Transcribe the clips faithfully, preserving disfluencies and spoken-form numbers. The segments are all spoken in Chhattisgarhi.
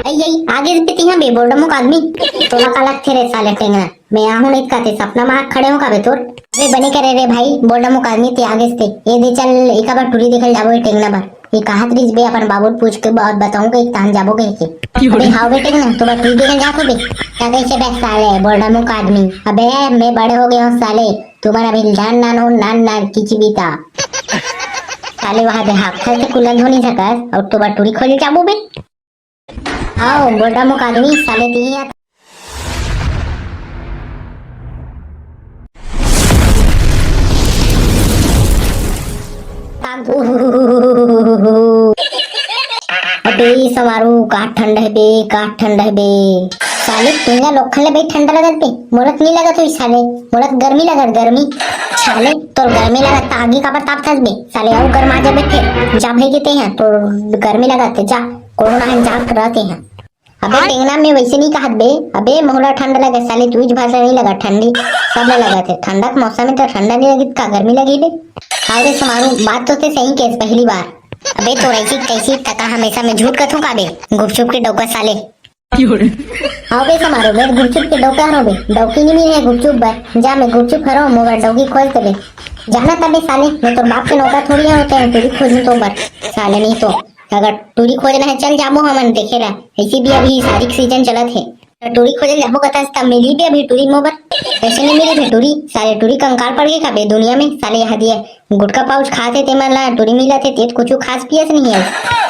अई, अई, आगे बे तिहां बे, बोल्डा मुख आदमी। तोला का लगथे रे साले टेंगना? मैं आहूं नहीं काते, सपना मा खड़े हो का बे तोर? अबे बने करे रे भाई, बोल्डा मुख आदमी ते आगे से। ए दे चल, एका बार टूरी देखल जाबो ए टेंगना बार। ये कहत रिस बे अपन बाबू ल पूछ के बात बताऊं के एक तान जाबो कह के। अबे हाव बे टेंगना, तो बार टूरी देखल जात हो बे। क्या कैसे बे साले, बोल्डा मुख आदमी। अबे मैं बड़े हो गए हूं साले, तुम्हारा भी जान नान हो, नान नान किचबिता। साले वहां दे हाथ से कुल्ला धो नहीं सकस, और तो बार टूरी खोजे जाबो बे। आओ, बोल्डा मुख आदमी, साले तिहां। अबे समारू, का ठंड है बे, का ठंड है बे। साले, तुमला लोखन ले बे ठंड लगत बे, मोला त नहीं लगत होई साले, मोला त गर्मी लगत, गर्मी। साले, तोर गर्मी लगत, त आगी काबर तापथस बे? साले, अउ गरमा जाबे फेर, जा भाई के तेहां, तोर गर्मी लगत, जा, कोरोना है, जा रहते हैं। अबे टेंगना, मैं वैसे नहीं कहत बे। अबे मोला ठंड लगे साले, तुझ भाषा नहीं लगा ठंडी, सब ला लगत है। ठंडा के मौसम में तो ठंडा नहीं लगी, का गर्मी लगी बे? अरे समारू, बात तो ते सही केस पहली बार। अबे तो ऐसी कैसी तका हमेशा मैं झूठ कथूं का बे? गुपचुप के डौका साले। अबे समारू, मैं गुपचुप के डौका हरों बे, डौकी नहीं मिले गुपचुप बर। जा मैं गुपचुप हरों, मोर बर डौकी खोज दे बे। जाना तबे साले, मैं तोर बाप के नौकर थोड़ी होते हैं, तेरी खोजूं तो बर। साले नहीं तो अगर टूरी खोजना है, चल जाबो हमन देखे ला। ऐसी भी अभी शादी के सीजन चलत है, तो टूरी खोजे जाबो कथा, तब मिली भी अभी टूरी मोबर। ऐसे नहीं मिली भी टूरी, साले टूरी कंकाल पड़ गए का बे दुनिया में। साले यहां दिए गुटखा पाउच खाते ते मन ला टूरी मिला थे, ते कुछ खास पियस नहीं है।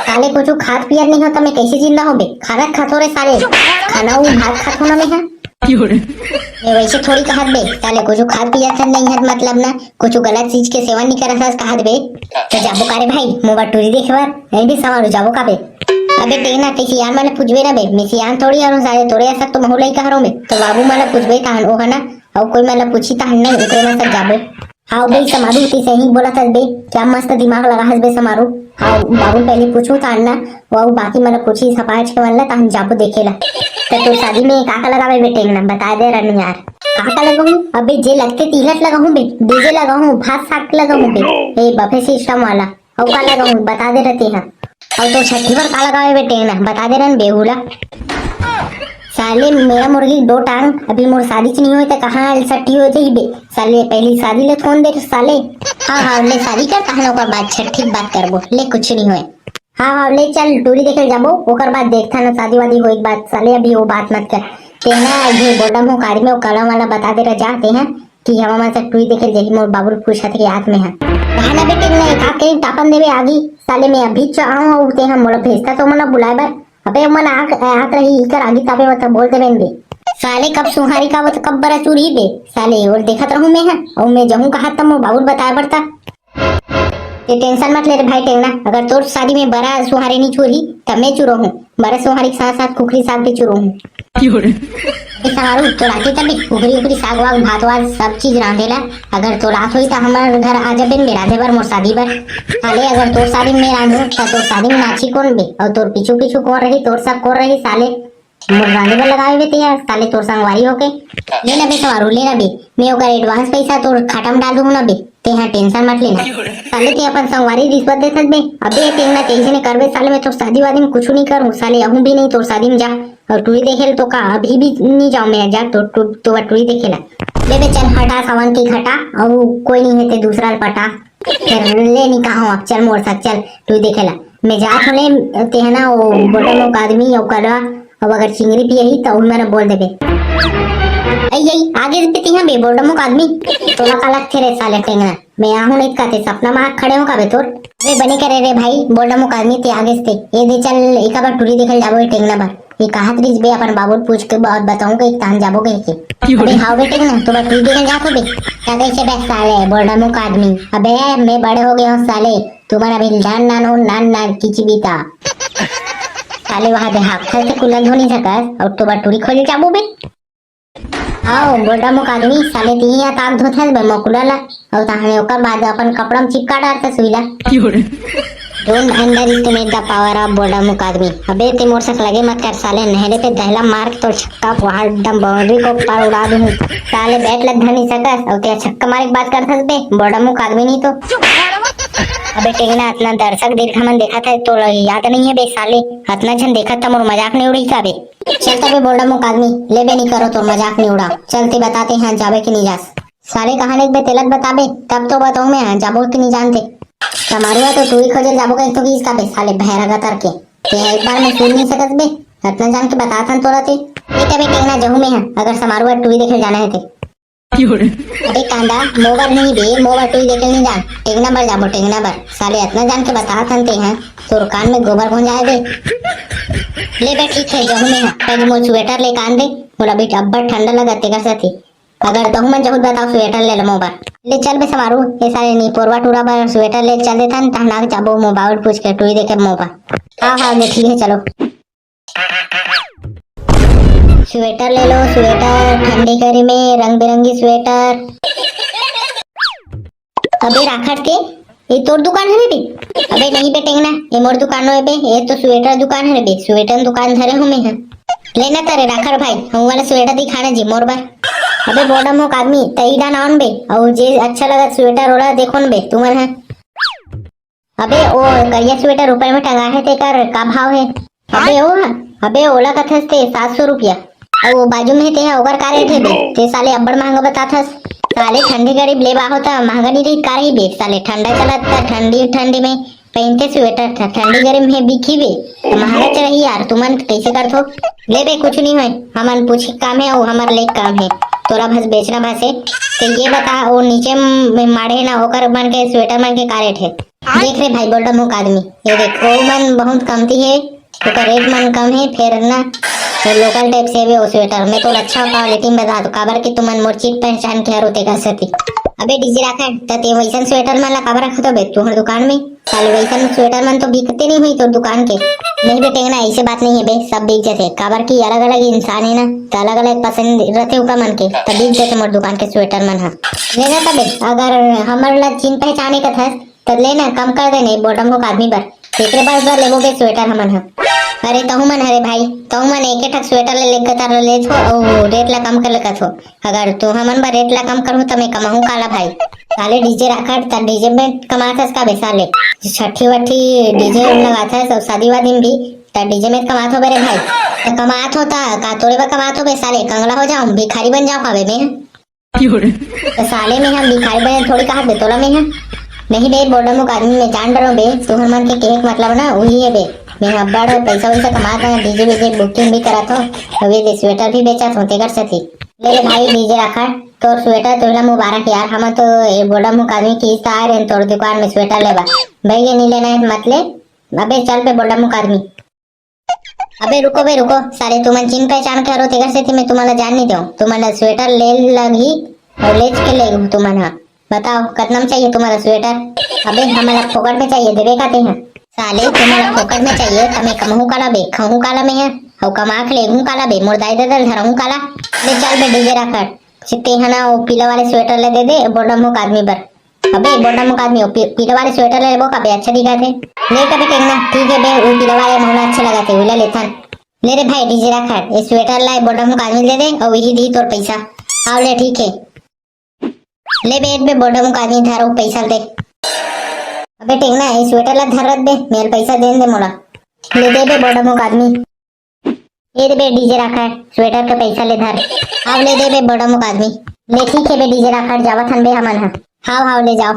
साले कुछ खास पियस नहीं हो तो मैं कैसे जिंदा हो बे? खाना खातो रे साले, खाना वो भात खातो ना मैं, हां। मैं वैसे थोड़ी कहत बे, साले कुछ खात पियत हस नहीं हस, मतलब ना, कुछ गलत चीज के सेवन नहीं करत हस कहत बे। तो जाबो का रे भाई, मोर बर टूरी देखे बर? नहीं बे समारू, जाबो का बे? अबे टेंगना, ते सियान मन ला पूछबे ना बे, मैं सियान थोड़ी हरों साले, तोरे असन तो महू लइका हरों बे। तो बाबू मन ला पूछबे तहन, ओ है ना, अउ कोई मन ला पूछी तहन नहीं, ओकरे मन सब जाबो। हाव बे समारू, ते सही बोलत हस बे, क्या मस्त दिमाग लगा हस बे समारू। हाव बाबू, पहले पूछूं तहन ना, वो बाकी मन ला पूछी सपाच के मन ला, तहन जाबो देखे ला। तो तोर शादी में का का लगाबे बे टेंगना, बता दे रहनी यार। का का लगाहूं? अबे जे लगथे तिलक लगाहूं बे, डीजे लगाहूं, भात साग लगाहूं बे, ए बफे सिस्टम वाला। अउ का लगाहूं, बता दे रहते हैं। अउ तो छट्ठी बर का लगाबे बे टेंगना, बता दे रहन बेहुला। साले मेरा मुर्गी दो टांग, अभी मोर शादी च नहीं होय त कहां छट्ठी हो जाही बे? साले पहली शादी ले थोन दे साले। हां हां, ले शादी कर, तहन ओकर बाद छट्ठी के बात करबो, ले कुछ नहीं होय। हां हां, ले चल टूरी देखे जाबो, ओकर बाद देखथन शादी वादी होय के बाद। साले अभी वो बात मत कर। तेना ये बोल्डा मुख आदमी, वो कलम वाला बता दे रह जा तेहां कि हमर मन से टूरी देखे जाही, मोर बाबू ल पूछत के याद में है। कहा ना बेटे, मैं का कहीं तापन देवे आगी, साले मैं अभी च आऊं, अउ तेहां मोला भेजता तो मोला बुलाए बर। अबे मन आग, आग रही इकर आगी तापे मत बोल देवे बे। साले कब सुहारी का वो तो कब बरा चूरी बे। साले और देखत रहूं मैं, हां, अउ मैं जहूं कहा त मोर बाबू ल बताए बर ता। ते टेंशन मत ले रे भाई टेंगना, अगर तोर शादी में बरा सुहारी नहीं चूरही, तब मैं चूरो हूं। बरा सुहारी के साथ साथ कुकरी साग भी चूरो हूं। ए समारू, तो राती तब भी कुकरी उकरी साग वाग भात वात सब चीज रांधेला। अगर तो रात होई त हमर घर आ जाबे बे रांधे बर मोर शादी बर। साले अगर तोर शादी में रांधू त तोर शादी में नाची कौन बे? और तोर पीछू पीछू कौन रही, तोर सब कौन रही साले? मोर रांधे बर लगावे बे ते यार, साले तोर संगवारी होके। ले ना बे समारू, ले ना बे, मैं ओकर एडवांस पैसा तोर खाता में डाल दूं ना बे, तेहां टेंशन मत लेना। साले ते अपन संगवारी रिश्वत देथस बे। अबे टेंगना, टेंशन करबे साले, मैं तोर शादी वादी में कुछ नहीं करूं साले, अहूं भी नहीं तोर शादी में जा। और टूरी देखे ल तो का, अभी भी नहीं जाऊं मैं, जा तो, तो, तो टूरी देखे ला। ले बे चल हटा सावन की घटा, और कोई नहीं है ते दूसरा ल पटा। फिर ले नहीं कहा अब चल मोर साथ चल, टूरी देखे ला। मैं जात हूं ले, तेहना वो बोल्डा मुख आदमी, और करा, अब अगर चिंगरी पियही त उही मेरा बोल देबे। अई अई, आगे बे तिहां बे बोल्डा मुख आदमी। तोला का लगथे रे साले टेंगना? मैं आहूं नहीं काते, सपना मा खड़े हो का बे तोर? अरे बने करे रे भाई, बोल्डा मुख आदमी ते आगे से। ए दे चल, एका बार टूरी देखल जाबो ए टेंगना बार। ये कहत रिस बे अपन बाबू ल पूछ के ब-, बताऊं के एक तान जाबो कह के। अबे हाव बे टेंगना, तो बार टूरी देखल जात हो बे? क्या कैसे बे साले, बोल्डा मुख आदमी। अबे मैं बड़े हो गए हूं साले, तुम्हारा भी जान नान हो, नान नान किचबिता। साले वहां दे हाथ से कुल्ला धो नहीं सकस, और तो बार टूरी खोजे जाबो बे। आओ, बोल्डा मुख आदमी, साले तिहां ताक धोथस बे मकुला ला, अउ तहने ओकर बाद अपन कपड़ा में चिपका डारथस सुई ला। Don't underestimate the power of बोल्डा मुख आदमी। अबे ते मोर सक लगे मत कर साले, नहले पे दहला मार के तोर छक्का वहां एकदम बाउंड्री को पार उड़ा दूं। साले बैट लग धर नहीं सकस, अउ ते छक्का मारे के बात करथस बे, बोल्डा मुख आदमी नहीं तो। अबे टेंगना, अतना दर्शक दीर्घा मन देखत हे, तोला याद नहीं हे बे साले? अतना झन देखत त मोर मजाक नहीं उड़ही का बे? चल तबे बोल्डा मुख आदमी, लेबे नहीं करो, तोर मजाक नहीं उड़ा। चल ते बताते हैं, जाबे कि नहीं जास? साले कहाँ ले बे, तेलत बताबे, तब तो बताऊँ मैं, हाँ, जाबो कि नहीं जानते। समारुआ तो टूई खोजे जाबो कहीं तो किस का बे, साले भैरा का तरके। ते एक बार में सुन नहीं सकत बे, अतना जान के बताथन तोला ते। ए तबे टेंगना जहू में है, अगर समारुआ टूई देखे जाना है ते। अबे कांदा, मोबर नहीं बे, मोबर टूई देखे नहीं जान। टेंगना बर जाबो, टेंगना बर। साले अतना जान के बताथन ते हैं, तोर कान में गोबर घुंजाए दे। ले बे ठीक है, जहू में है। पहले मोर स्वेटर ले कान दे, मोला भी अब्बड़ ठंडा लगा तेकर साथी। अगर तहू मन जहू बताओ स्वेटर ले लो मोबर। ले चल बे समारू, ए साले नी पोरवा टूरा बर स्वेटर ले चल देथन, तहना के जाबो मोबाइल पूछ के टूई देखे मोबर। हाँ, हाँ, ले ठीक है, चलो। स्वेटर ले लो, स्वेटर, ठंडी गर्मी में रंग बिरंगी स्वेटर। अबे राखड़ के, ये तोर दुकान है बे? अबे नहीं बे टेंगना, ये मोर दुकान है बे, ये तो स्वेटर दुकान है बे, स्वेटर दुकान धरे हूँ मैं। लेना तारे राखड़ भाई, हम वाला स्वेटर दिखाना जी मोर बर। अबे बोडा मुख आदमी, तई डान आन बे, और जे अच्छा लगा स्वेटर ओला देखो न बे, तुमन है। अबे, ओ करिया स्वेटर ऊपर में टंगा है, तेकर का भाव है? अबे, ओ, अबे, ओला कथस ते सात सौ रुपया। अउ वो बाजू में ते है, ओकर का रेट है बे? ते साले अब्बड़ महंगा बताथस। साले ठंडी गरीब लेबा हो त महंगा नहीं रही, का रही बे? साले ठंडा चलत त ठंडी, ठंडी में पहनते स्वेटर, ठ-, ठंडी गरीब में बिकी बे। त महंगा च रही यार, तुमन कैसे करथो? ले बे, कुछ नहीं होय, हमन पूछे काम है, अउ हमर ले काम है। तोला बस बेचना बस है। ते ये बता, वो नीचे में माढ़े ना, ओकर मन के स्वेटर मन के का रेट है? देख रे भाई, बोल्डा मुख आदमी, ये देख, ओ मन बहुत कमती है, ओकर रेट मन कम है, फिर ना, ये लोकल टाइप से भी वो स्वेटर, मैं तो अच्छा क्वालिटी में बता दो, काबर कि तुमन मोर चिन पहचान के हरो तेकर सेती। अबे डीजे राखड़, त ते वैसन स्वेटर मन ला काबर रखत बे तुहर दुकान में? साले वैसन स्वेटर मन तो बिकते नहीं हुई तोर दुकान के। नहीं बे टेंगना, ऐसे बात नहीं है बे, सब बिक जाते, काबर कि अलग-अलग इंसान है ना, त अलग-अलग पसंद रहते ओकर मन के, त बिक जाते मोर दुकान के स्वेटर मन ह। लेना तबे, अगर हमर ला चिन पहचाने कथस, त लेना, कम कर देने बोडा मुख आदमी बर। एकरे बर बर लेबो बे स्वेटर हमन ह। अरे तहू मन हरे भाई, तहू मन एक ठक स्वेटर ले लेके तार ले छो, अउ रेट ला कम कर लेकत हो। अगर तू हमन बर रेट ला कम करहू त मैं कमाहूं काला भाई? साले डीजे राखड़, त डीजे में कमाथस का बे साले? छठी वठी डीजे में लगाथस, अउ शादी वादी में भी, त डीजे में कमात हो बे रे भाई। त कमात हो त का तोरे बर कमात हो बे साले? कंगला हो जाऊं, भिखारी बन जाऊं का बे मैं? त साले मैं हम भिखारी बने थोड़ी कहा बे तोला मैं हम। नहीं बे, बोडा मुख आदमी मैं जान डरो बे, तुहर मन के कहे के मतलब ना वही है बे। मैं अब्बड़ पैसा वैसा कमात है, डीजे वीजे बुकिंग भी करत हो, अउ ये दे स्वेटर भी बेचत हो तेकर सेती। ले रे भाई डीजे राखड़, तोर स्वेटर तोला मुबारक यार, हम तो ये बोडा मुख आदमी की इस आए रहे तोर दुकान में स्वेटर लेबा। भाई ये नहीं लेना है मत ले। अबे चल बे बोडा मुख आदमी। अबे रुको बे रुको, साले तुमन चिन पहचान के हरो तेकर सेती मैं तुमन ला जान नहीं देव। तुमन ला स्वेटर ले लगही अउ लेच के ले तुमन हा। बताओ कतना में चाहिए तुम्हारा स्वेटर? अबे हमन ला फोकट में चाहिए, देबे का ते हा? साले तुम्हारा फोकट में चाहिए त मैं कमहू काला बे, खाहू काला मैं हा? अउ कमा के लेहू काला बे, मोर दाई ददा ल धरहू काला? ले चल बे डीजे राखड़, सिते हना वो पीला वाले स्वेटर ले दे दे बोडा मुख आदमी बर। अबे बोडा मुख आदमी, वो पी-, पीला वाले स्वेटर ले लेबो का बे, अच्छा दिखत हे। ले तबे टेंगना, ठीक है बे, वो पीला वाले मोला अच्छा लगत हे, उला लेथन। ले रे भाई डीजे राखड़, ये स्वेटर ला बोडा मुख आदमी दे दे, अउ वही दी तोर पैसा। हाँ ले ठीक है। ले बे, बे बोडा मुख आदमी धर वो पैसा दे। अबे टेंगना, ये स्वेटर ला धर रख बे, मेरे पैसा देन दे मोला। ले दे बे बोडा मुख आदमी। ए दे बे डीजे राखड़, स्वेटर के पैसा ले धर। हाव ले दे बे बोडा मुख आदमी। ले ठीक हे बे डीजे राखड़, जावत हन बे हमन ह। हाव हाव ले जाओ।